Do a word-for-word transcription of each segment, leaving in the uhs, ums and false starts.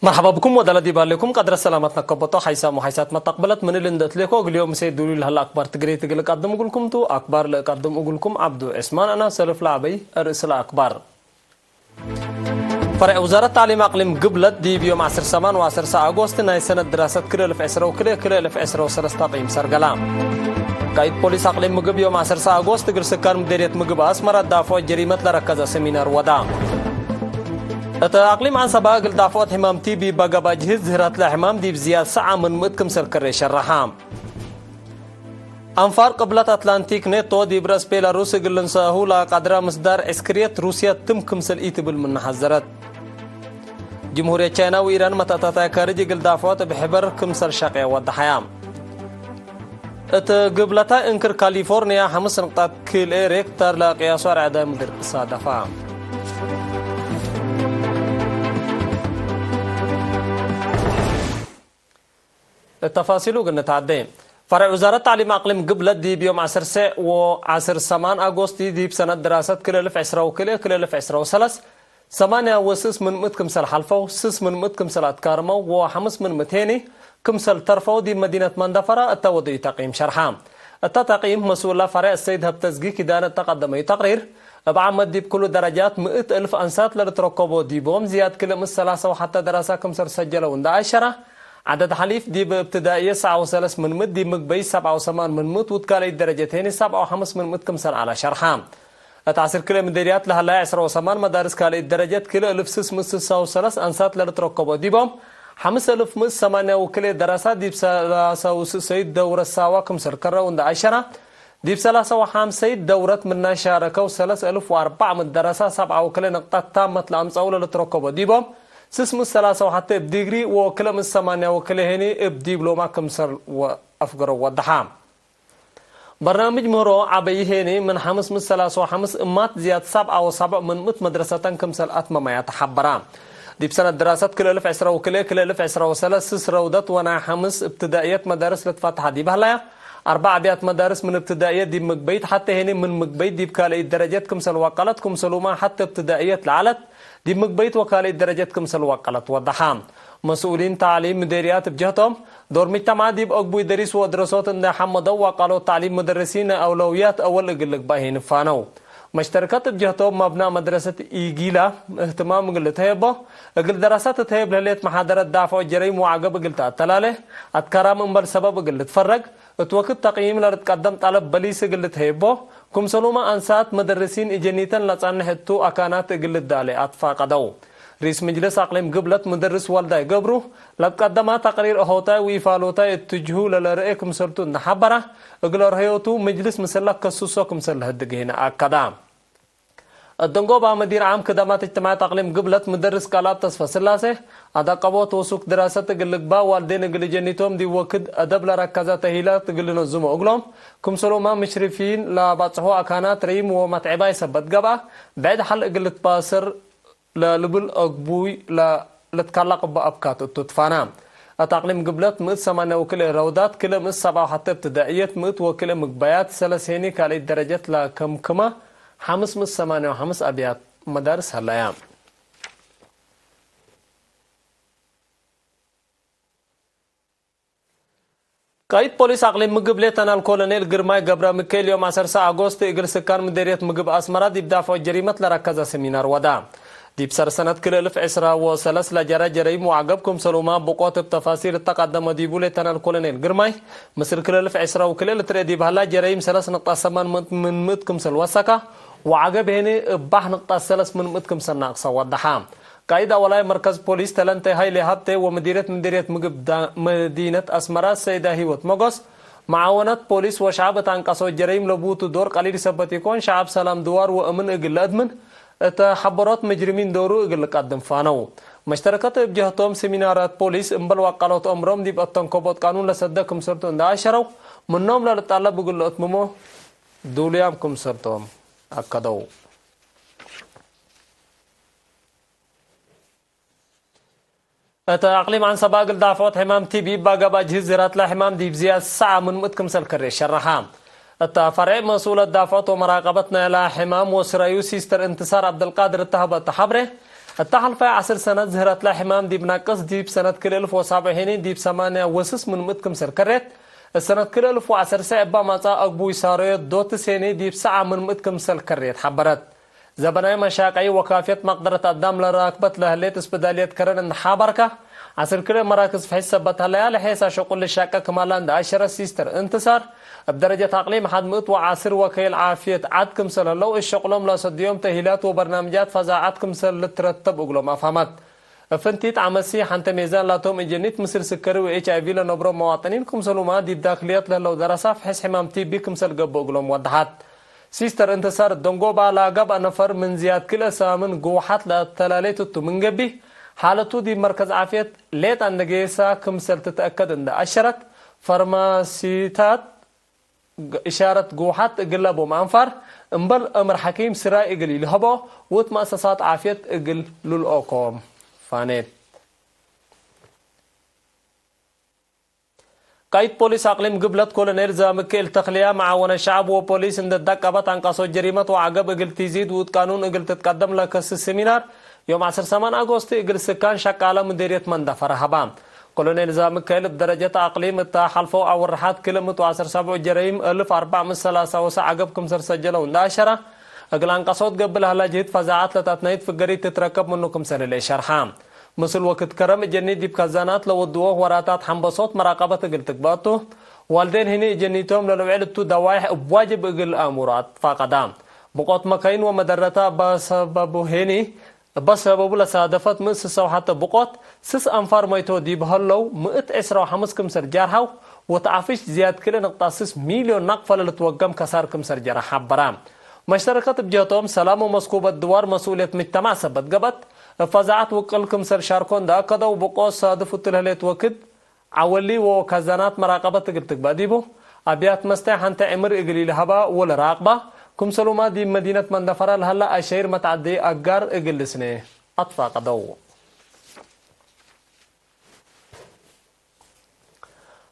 መርሐባ ብኩም ወዳለ ዲብ ሀሌኩም ቀድረ ሰላመት ነከበቶ ሓይሳም ወሓይሳት መተቅበለት ምን እሊ እንደ እትሌኮ እግል ዮም ምሴ ዱሉይ ለሀለ አክባር ትግሬ ትግል እቀድም እግልኩም ቱ። አክባር ለእቀድም እግልኩም ዐብዱ ዕስማን አና ሰልፍ ለአበይ ርእስ ለአክባር። ፈሬዕ ውዛረት ተዕሊም አቅሊም ግብለት ዲብ ዮም ዐስር ሰማን ወዐስር ሰዕ አጎስት ናይ ሰነት ድራሰት ክልኤ እልፍ ዕስረ ወክልኤ ክልኤ እልፍ ዕስረ ወሰለስ ተቅይም ሰርገላ። ቃይድ ፖሊስ አቅሊም ምግብ ዮም ዐስር ሰዕ አጎስት እግል ስካን ምዴርየት ምግብ አስመረ ዳፍዖት ጀሪመት ለረከዘ ሰሚናር ወዳ። እት አቅሊም ዐንሰባ እግል ዳፍዖት ሕማም ቲቢ በገባ ጅህዝ ዝህራትለ ሕማም ዲብ ዝያድ ሰዓ ምን ምእት ክምሰል ከሬ ሸረሐ። አንፋር ቅብለት አትላንቲክ ኔቶ ዲብ ረአስ ቤላሩስ እግል ልንሰአሁ ለቀድረ ምስዳር ዕስክርየት ሩስየ ትም ክምሰል ኢትብል ምነ ሐዘረት። ጅምሁርየት ቻይና ወኢራን መተአታታይ ካርጅ እግል ዳፍዖት እብ ሕበር ክምሰል ሸቅየ ወደሐያ። እት ግብለታይ እንክር ካሊፎርንያ ሐምስ ንቅጣት ክልኤ ሬክተር ለቅያሱ አርዐዳይ ምድር ሳደፋ። እት ተፋሲሉ እግል ንትዐዴ። ፈሬዕ ውዛረት ተዕሊም አቅሊም ግብለት ዲብ ዮም ዐስር ሰዕ ወዐስር ሰማን አጎስት ዲብ ሰነት ድራሰት ክልኤ እልፍ ዕስረ ወክልኤ ክልኤ እልፍ ዕስረ ወሰለስ ሰማንያ ወስስ ምን ምእት ክምሰል ሐልፈው፣ ስስ ምን ምእት ክምሰል አትካርመው ወሐምስ ምን ምእት ሄኒ ክምሰል ተርፈው ዲብ መዲነት መንደፈራ እተ ወደዩ ተቅይም ሸርሐ። እተ ተቅይም መስኡላ ፈሬዕ ሰይድ ሀብተዝጊ ኪዳነ እተ ቀደመዩ ተቅሪር፣ እብ ዓመት ዲብ ክሉ ደረጃት ምእት እልፍ አንሳት ለልትረከቦ ዲቦም ዝያድ ክልኤ ምእት ሰላሳ ወሐተ ደራሳ ክምሰል ሰጀለው እንደ አሸረ፣ ዐደድ ሐሊፍ ዲብ እብትዳእየት ሰብዓ ወሰለስ ምን ምእት፣ ዲብ ምግበይት ሰብዓ ወሰማን ምን ምእት ውድ ካልአይት ደረጀት ሄኒ ሰብዓ ወሐምስ ምን ምእት ክምሰል ዐለ ሸርሐ። እት ዐስር ክልኤ ምዴርያት ለሀለያ ዕስረ ወሰማን መዳርስ ካልአይት ደረጀት ክልኤ እልፍ ስስ ምእት ስሳ ወሰለስ አንሳት ለልትረከቦ ዲቦም፣ ሐምስ እልፍ ምእት ሰማንያ ወክልኤ ደራሳ ዲብ ሰላሳ ወስሰይት ደውረት ሳዋ ክምሰል ከረው እንደ አሸረ፣ ዲብ ሰላሳ ወሐምሰይት ደውረት ምና ሻረከው ሰለስ እልፍ ወአርበዕ ምእት ደራሳ ሰብዓ ወክልኤ ንቅጣት ታመት ለአምጸው ለልትረከቦ ዲቦም፣ ስስ ምእት ሰላሳ ወሐተ እብ ዲግሪ ወክልኤ ምእት ሰማንያ ወክልኤ ሄኒ እብ ዲብሎማ ክምሰል ወአፍገረው ወደሐ። በርናምጅ ምህሮ ዐበይ ሄኒ ምን ሐምስ ምእት ሰላሳ ወሐምስ እማት ዝያድ ሰብዓ ወሰብዕ ምን ምእት መድረሰተን ክምሰል አትመመያ ተሐበራ። ዲብ ሰነት ድራሰት ክልኤ እልፍ ዕስረ ወክልኤ ክልኤ እልፍ ዕስረ ወሰለስ ስስ ረውደት ወናይ ሐምስ እብትዳእየት መዳርስ ልትፈትሐ ዲብ ሀለያ፣ አርበዕ አብያት መዳርስ ምን እብትዳእየት ዲብ ምግበይት ሐቴ ሄኒ ምን ምግበይት ዲብ ካልአይት ደረጀት ክምሰል ወቀለት፣ ክምሰሉመ ሐቴ እብትዳእየት ለዐለት ዲብ ምግበይት ወካልአይት ደረጀት ክምሰል ወቀለት ወደሐ። መስኡሊን ተዕሊም ምዴርያት እብ ጀህቶም፣ ዶር ምጅተማዕ ዲብ አግቡይ ደሪስ ወአድረሶት እንዴ ሐመደው፣ ወቃሎት ተዕሊም መደረሲን ናይ አውለውያት አወል እግል ልግባእ ሄኒ ፋነው። መሽተርከት እብ ጀህቶም፣ መብናእ መድረሰት ኢጊላ እህትማም እግል ልትሀየቦ፣ እግል ደረሰት እትሀየብ ለህሌት መሓደረት ዳፍዖ ጀረይም ወዐገብ እግል ተአተላሌ፣ አትካራም እምበል ሰበብ እግል ልትፈረግ፣ እት ወክድ ተቅይም ለልትቀደም ጠለብ በሊስ እግል ልትሀየቦ፣ ክምሰሉመ አንሳት መደርሲን እጀኒተን ለጸንሕ እቱ አካናት እግል ልዳሌ አትፋቀደው። ርኢስ ምጅልስ አቅሊም ግብለት ምድርስ ወልዳይ ገብሩ፣ ለትቀደማ ተቅሪር አሆታይ ወኢፋሎታይ እትጅሁ ለለርኤ ክምሰልቱ እንደ ሐበረ፣ እግል አርሀዮቱ ምጅልስ ምስለ ከሱሶ ክምሰል ለህድግ ሄነ አከዳ። እት ደንጎባ መዲር ዓም ክደማት እጅትማዕየት አቅሊም ግብለት ምደርስ ቃልአብ ተስፈስላሴ፣ አዳቀቦት ወሱክ ድራሰት እግል ልግባእ ዋልዴን እግል እጀኒቶም ዲብ ወክድ አደብ ለረከዘ ተሂላት እግል ልነዝሞ እግሎም፣ ክምሰሎማ ምሽሪፊን ለባጽሖ አካናት ረይም ወመትዐባይ ሰበት ገብአ፣ ብዕድ ሐል እግል ልትባሰር ለልብል አግቡይ ለ- ልትካላቅ እበ አብካት እቱ ትፋና። እት አቅሊም ግብለት ምእት ሰማንያ ወክልኤ ረውዳት፣ ክልኤ ምእት ሰብዓ ወሐተ እብትዳእየት፣ ምእት ወክልኤ ምግባያት፣ ሰለስ ሄኒ ካልአይት ደረጀት ለከምክመ፣ ሐምስ ምእት ሰማንያ ወሐምስ አብያት መዳርስ ሀለያ። ቃይድ ፖሊስ አቅሊም ምግብ ሌተናል ኮሎኔል ግርማይ ገብረ ሚካኤል ዮም ዐሰርተ አጎስት እግል ስካን ምዴርየት ምግብ አስመራ ዲብ ዳፍዖ ጀሪመት ለረከዘ ሰሚናር ወዳ። ዲብ ሰር ሰነት ክልኤ እልፍ ዕስራ ወሰለስ ለጀረ ጀረይም ወዐገብ ክምሰሉማ ብቆት እብ ተፋሲል እተቀደመ ዲቡ ሌተናል ኮሎኔል ግርማይ፣ ምስል ክልኤ እልፍ ዕስራ ወክልኤ ልትርኤ ዲብ ሀላ ጀረይም ሰለስ ንቅጠት ሰማን ምን ምእት ክምሰል ወሰካ፣ ወዐገብ ሄኒ እባሕ ንቅጠት ሰለስ ምን ምእት ክምሰል ናቅሰ ወደሐ። ቃይድ አወላይ መርከዝ ፖሊስ ተለንተ ሀይሌ ሀብቴ ወምዲረት ምዲርየት ምግብ ዳ-፣ መዲነት አስመራ ሰይዳ ህይወት መጎስ፣ መዓወነት ፖሊስ ወሸዐብ እት አንቀሶ ጀረይም ለቡቱ ዶር ቀሊል ሰበት ኢኮን፣ ሸዐብ ሰላም ድዋር ወእምን እግል ለአድምን እተ ሐበሮት መጅርሚን ዶሩ እግል ልቀድም ፋነው። መሽተረከት እብ ጀህቶም፣ ሲሚናራት ፖሊስ እምበል ዋቃሎት አምሮም ዲብ አተንከቦት ቃኑን ለሰደ ክምሰልቱ እንደ አሸረው፣ ምኖም ለልጣለብ እግል ለአትምሞ ዱሉያም ክምሰልቶም አከደው። እተ አቅሊም ዐንሰባ እግል ዳፍዖት ሕማም ቲቢ እባ ገብአ ጅህዝ ዝህራትለ ሕማም ዲብ ዝያድ ሰዓ ምን ምእት ክምሰል ከሬ ሸረሐ። እተ ፈርዕ መስኡለት ዳፍዖት ወመራቀበት ናይላ ሕማም ወስረዩ ሲስተር እንትሳር ዐብደልቃድር እተ ሀበ እተ ሐብሬ፣ እተ ሐልፈ ዐስር ሰነት ዝህረትለ ሕማም ዲብ ናቅስ ዲብ ሰነት ክልኤ እልፍ ወሳብዕ ሄኒ ዲብ ሰማንያ ወስስ ምን ምእት ክምሰል ከሬት፣ እት ሰነት ክልኤ እልፍ ወዐሰርሰ እባ ማጻ አግቡይ ሳሮየት ዶትስ ሄኒ ዲብ ሰዓ ምን ምእት ክምሰል ከሬት ሐበረት። ዘበናይ መሻቀይ ወካፍየት መቅደረት አዳም ለራክበት ለህሌት እስብዳልየት ከረን እንደ ሐበርከ፣ ዐስር ክልኤ መራክዝ ፍሕስ ሰበት ሀለያ ለሔሳ ሸቁል ልሻቀ ክማላ እንደ አሸረት ሲስተር እንትሳር፣ እብ ደረጀት አቅሊም ሐድ ምእት ወዐስር ወከይል ዓፍየት ዐድ ክምሰል ህለው፣ እሸቁሎም ለሰድዮም ተእሂላት ወበርናምጃት ፈዛዐት ክምሰል ልትረተብ እግሎም አፍሀመት። እብ ፍንቲት ዐመሲ ሐንተ ሜዛን ላቶም እጀኒት ምስል ስከሪ ወኤች አይ ቪ ለነብሮ መዋጥኒን ክምሰሉማ ዲብ ዳክልየት ለህለው ደረሳ ፍሕስ ሕማም ቲ ቢ ክምሰል ገብእ እግሎም ወደሐት። ሲስተር እንትሳር ደንጎባ ለአጋብአ ነፈር ምን ዝያድ ክልኤ ሳምን ግውሓት ለአተላሌት እቱ ምን ገብእ፣ ሓለቱ ዲብ መርከዝ ዓፍየት ሌጣ እንዴ ጌሳ ክምሰል ትትአከድ እንዴ አሸረት፣ ፈርማሲታት እሻረት ግውሓት እግል ለቦም አንፋር፣ እምበል አምር ሐኪም ስራይ እግል ኢልሀቦ፣ ወእት መአሰሳት ዓፍየት እግል ልልኦኮም ፋኔት። ቃይድ ፖሊስ አቅሊም ግብለት ኮሎኔል ዛምክኤል ተክልያ፣ መዓወነ ሸዐብ ወፖሊስ እንዴ ትዳቀበት አንቃሶት ጀሪመት ወዐገብ እግል ቲዚድ ውእት ቃኑን እግል ትትቀደም ለከስስ ሲሚናር፣ ዮም ዐስር ሰማን አጎስት እግል ስካን ሸቃለ ምዴርየት መንደፈረ ሀባ። ኮሎኔል ዛምክኤል እብ ደረጀት አቅሊም እተ ሐልፈው አወርሓት ክልኤ ምእት ወዐስር ሰብዑ ጀረይም እልፍ አርበዕ ምእት ሰላሳ ወሰዕ ዐገብ ክምሰል ሰጀለው እንደ አሸረ፣ እግል አንቀሶት ገብእ ለሀላ ጅህት ፈዛዐት ለተአትናይት ፍገሪት ትትረከብ ምኑ ክምሰል ህሌ ሸርሐ። ምስል ወክድ ከረም እጀኒት ዲብ ከዛናት ለወድዎ ወራታት ሐምበሶት መራቀበት እግል ትግበእ ቱ። ዋልዴን ህኒ እጀኒቶም ለልውዕል እቱ ደዋይሕ እብ ዋጅብ እግል አሙሩ አትፋቀዳ። ብቆት መካይን ወመደረታ እበ ሰበቡ ሄኒ፣ እበ ሰበቡ ለሳደፈት ምእት ስሰው ሐተ ብቆት፣ ስስ አንፋር መይቶ ዲብ ሀለው፣ ምእት ዕስራ ወሐምስ ክምሰል ጃርሐው፣ ወተዓፍሽ ዝያድ ክልኤ ንቅጣ ስስ ሚልዮን ናቅፈ ለልትወገም ከሳር ክምሰል ጀረ ሐበራ። መሽተረከት እብ ጀህቶም፣ ሰላም ወመስኩበት ድዋር መስኡልየት ምጅተማዕ ሰበት ገብአት፣ እብ ፈዛዐት ውቅል ክምሰል ሻርኮ እንደ አከደው፣ ብቆት ሳድፍ እቱ ለህሌት ወክድ፣ ዐወሊ ወከዛናት መራቀበት እግል ትግበእ ዲቡ፣ አብያት መስተ ሐንተ ዕምር እግል ኢልሀባ ወለራቅባ፣ ክምሰሉማ ዲብ መዲነት መንደፈራ ለሀላ አሸይር መትዐደይ አጋር እግል ልስኔ አትፋቀደው።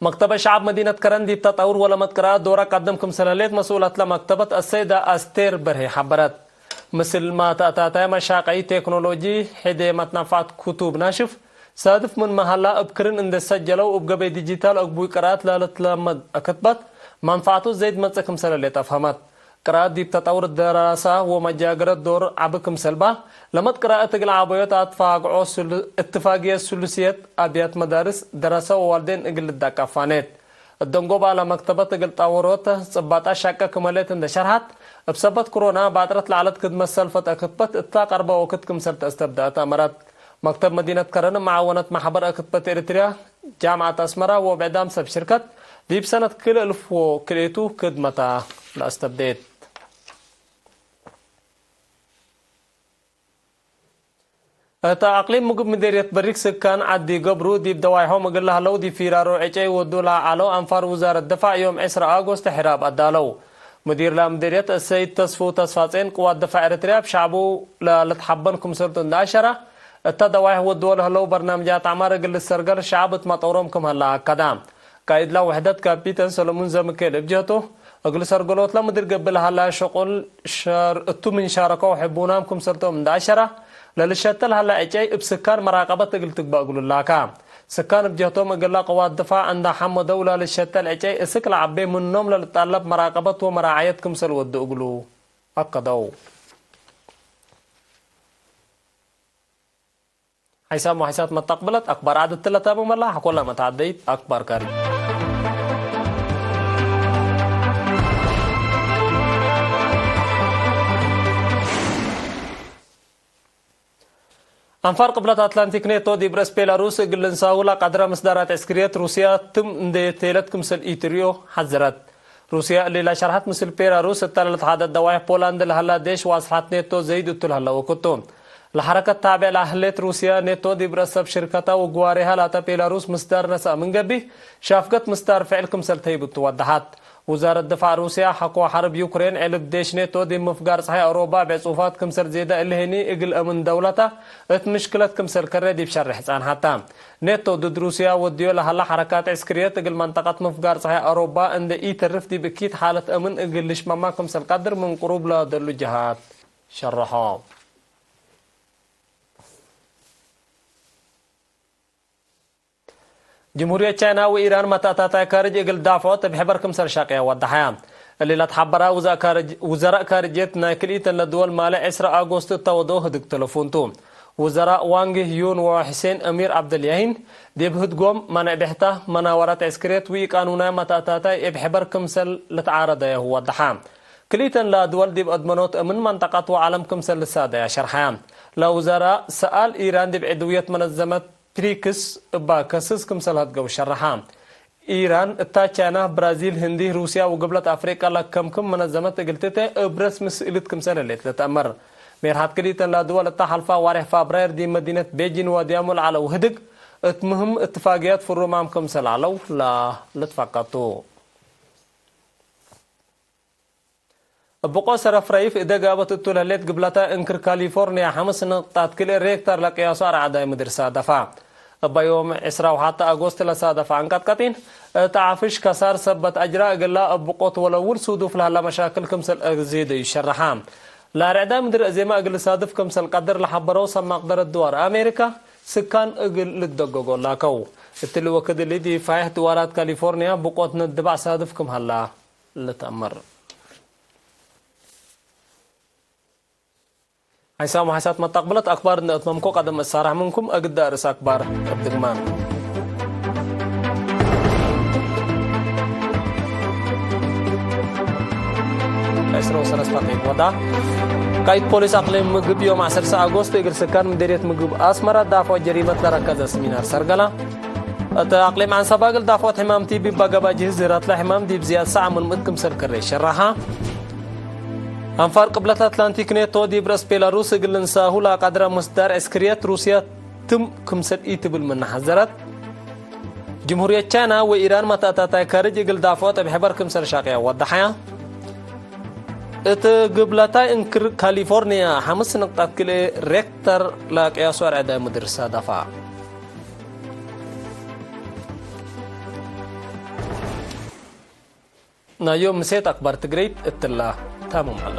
መክተበ ሸዐብ መዲነት ከረን ዲብ ተጠውር ወለመትቅረአት ዶረ ቀድም ክምሰል ህሌት መስኡለትለ መክተበት አሰይደ አስቴር በርሄ ሐበረት። ምስል መተአታታይ መሻቀይ ቴክኖሎጂ ሕዴ መትነፋት ክቱብ ናሽፍ ሳድፍ ምንመ ሀላ፣ እብ ክርን እንዴ ሰጀለው እብ ገበይ ዲጂታል አግቡይ ቅርአት ለልትለመድ አክትበት መንፈዐቱ ዘይድ መጽእ ክምሰለ ሌጠ አፍሀመት። ቅርአት ዲብ ተጠውር ደራሰ ወመጃገረት ዶር ዐቢ ክምሰል በ፣ ለመድ ቅርአት እግል ዐበዮት አትፋግዖ ሱሉ-፣ እትፋግየት ሱሉስየት አብያት መዳርስ፣ ደራሰ ወዋልዴን እግል ልዳቀፍ ፋኔት። እደንጎባ ለመክተበት እግል ጣወሮት ጽባጣ ሻቀ ክመ ሌት እንደ ሸርሐት፣ እብ ሰበት ክሮና ባጥረት ለዐለት ክድመት ሰልፈት አክትበት እታ ቀርበ ወክድ ክምሰል ተአስተብደአት አመረት። መክተብ መዲነት ከረን መዓወነት መሕበር አክትበት ኤሪትርያ፣ ጃምዐት አስመራ ወብዕዳም ሰብ ሽርከት ዲብ ሰነት ክልኤ እልፍ ወክልኤቱ ክድመታ ለአስተብዴት። እተ አቅሊም ምግብ ምዴርየት በሪክ ስካን ዐዲ ገብሩ፣ ዲብ ደዋይሖም እግል ለህለው ዲብ ፊራሮ ዕጨይ ወዱ ለዐለው አንፋር ውዛረት ድፋዕ ዮም ዕስራ አጎስት ሕራብ አዳለው። ሙዲር ለምዴርየት እሰይድ ተስፉ ተስፋጼን፣ ቅዋት ድፋዕ ኤረትርያ እብ ሸዕቡ ለልትሐበን ክምሰልቱ እንደ አሸረ፣ እተ ደዋይሕ ወድዎ ለህለው በርናምጃት ዐማር እግል ልሰርገል ሸዕብ እት መጠውሮም ክም ሀላ አከደ። ቃይድላ ውሕደት ካፒተን ሰለሙን ዘምኬል እብ ጀህቱ፣ እግል ሰርገሎትለ ምድር ገብእ ለሀላ ሸቁል ሸር እቱ ምን ሻረከው ሕቡናም ክምሰልቶም እንደ አሸረ፣ ለልሸተ ለሀላ ዕጨይ እብ ስካን መራቀበት እግል ትግበእ እግሉ ላካ። ስካን እብ ጀህቶም እግለ ቅዋት ድፋዕ እንደ ሐመደው ለልሸተ ለዕጨይ እስክ ለዐቤ ምኖም ለልጣለብ መራቀበት ወመራዓየት ክምሰል ወዱ እግሉ አከደው። ሓይሳም ወሓይሳት መተቅብለት አክባር ዐድ እትለ ተምመላ፣ ሐኮላ መትዐደይት አክባር ካሪ። አንፋር ቅብለት አትላንቲክ ኔቶ ዲብ ረአስ ቤላሩስ እግል ልንሳሁ ለቀድረ ምስዳራት ዕስክርየት ሩስያ ትም እንዴ ቴለት ክምሰል ኢትርእዮ ሐዝረት። ሩስያ እሊ ለሸርሐት ምስል ቤላሩስ እተ ለልትሓደድ ደዋይሕ ፖላንድ ለሀላ ዴሽ ወአስልሐት ኔቶ ዘይድ እቱ ለሀለ ወክቱ። ለሐረከት ታቤዕ ለሀሌት ሩስያ ኔቶ ዲብ ረአስ ሰብ ሽርከታ ወግዋሬሃ ላተ ቤላሩስ ምስዳር ነስአ ምን ገብእ ሻፍገት ምስዳር ፍዕል ክምሰል ተይብ እቱ ወደሐት። ውዛረት ድፋዕ ሩስያ ሐቆ ሐርብ ዩክሬን ዕልብ ዴሽ ኔቶ ዲብ ምፍጋር ጸሓይ አውሮባ ብዕጹፋት ክምሰል ዜደ እሊ ህኒ እግል አምን ደውለተ እት ምሽክለት ክምሰል ከሬ ዲብ ሸርሕ ጸንሐተ። ኔቶ ድድ ሩስያ ወድዮ ለሀላ ሐረካት ዕስክርየት እግል መንጠቀት ምፍጋር ጸሓይ አውሮባ እንዴ ኢተርፍ ዲብ እኪት ሓለት አምን እግል ልሽመማ ክምሰል ቀድር ምን ቅሩብ ለደሉ ጀሃት ሸረሖ። ጅምሁርየት ቻይና ወኢራን መተአታታይ ካርጅ እግል ዳፍዖት እብ ሕበር ክምሰል ሻቅያ ወደሐያ። እሊ ለትሐበራ ውዘ-፣ ካርጅ-፣ ውዘራእ ካርጅየት ናይ ክልኢተን ለድወል ማሌ ዕስራ አጎስት እተ ወደው ህድግ ተለፉን ቱ። ውዘራእ ዋንግ ዩን ወሕሴን አሚር ዐብደልያሂን፣ ዲብ ህድጎም፣ መነዕ ብሕታ፣ መናወራት ዕስክርየት ወኢቃኑናይ መተአታታይ እብ ሕበር ክምሰል ልትዓረደያሁ ወደሐ። ክልኢተን ለድወል ዲብ አድመኖት እምን መንጠቀት ወዐለም ክምሰል ልሳደያ ሸርሐያ። ለውዘራእ ሰኣል ኢራን ዲብ ዕድውየት መነዘመት ፕሪክስ እባ ከስስ ክምሰል ሀድገው ሸረሐ። ኢራን እታ ቻይና፣ ብራዚል፣ ህንዲ፣ ሩስያ ወግብለት አፍሪቀ ለከምክም መነዘመት እግል ትተ እብ ረስሚ ስእልት ክምሰል ህሌት ልትአመር። ሜርሐት ክልኢተን ለድወል እታ ሐልፋ ዋሬሕ ፋብራይር ዲብ መዲነት ቤጂን ወድያሙ ለዐለው ህድግ እት ምህም እትፋቅያት ፍሩማም ክምሰል ዐለው ላ ልትፈቀቱ። እብ ቆ ሰረፍ ረይፍ እደ ጋበት እቱ ለህሌት ግብለተ እንክር ካሊፎርንያ ሐምስ ንቅጣት ክልኤ ሬክተር ለቅያሱ አርዓዳይ ምድር ሳደፋ። እበ ዮም ዕስራ ወሐተ አጎስት ለሳደፈ አንቀጥቀጢን እት ዐፍሽ ከሳር ሰበት አጅራ እግላ እብ ቆት ወለውል ሱዱፍ ለህላ መሻክል ክምሰል አዜደ ይሸረሓ። ለአርዕዳይ ምድር አዜመ እግል ሳድፍ ክምሰል ቀድር ለሐበረው ሰማቅ ደረት ድዋር አሜሪካ ስካን እግል ልትደገጎ ላከው። እትሊ ወክድ እሊ ዲብ ፋይሕ ድዋራት ካሊፎርንያ ብቆት ነድባዕ ሳድፍ ክም ሀላ ልትአመር። ሓይሳም ወሓይሳት መታቅብለት አክባር እንደ እትመምኮ ቀደም እሳራሕ ምንኩም እግዳ ርእስ አክባር እብ ድግማን። ዕስራ ወሰለስተ ደቂቅ ወዳ። ቃይድ ፖሊስ አቅሊም ምግብ ዮም ዐሰርተ አጎስት እግል ስካን ምዴርየት ምግብ አስመራ ዳፍዖ ጀሪመት ለረከዘ ስሚናር ሰርገላ። እት አቅሊም ዐንሰባ እግል ዳፍዖት ሕማም ቲቢ እባ ገብአ ጅህዝ ዝህረትለ ሕማም ዲብ ዝያድ ሳዕ ምን ምእት ክምሰል ክሬ ሸረሐ። አንፋር ቅብለት አትላንቲክ ኔቶ ዲብ ረአስ ቤላሩስ እግል ልንሳሁ ለአቃድረ ምስዳር ዕስክርየት ሩስያ ትም ክምሰል ኢትብል ምነ ሐዘረት። ጅምሁርየት ቻይና ወኢራን መተአታታይ ካርጅ እግል ዳፍዖት እብ ሕበር ክምሰል ሻቅያ ወደሐያ። እት ግብለታይ እንክር ካሊፎርንያ ሐምስ ንቅጣት ክልኤ ሬክተር ለቅያሱ አርዕደ ምድር ሳደፋ። ናይ ዮም ምሴት አክባር ትግረይት እትላ ታምም ዐላ።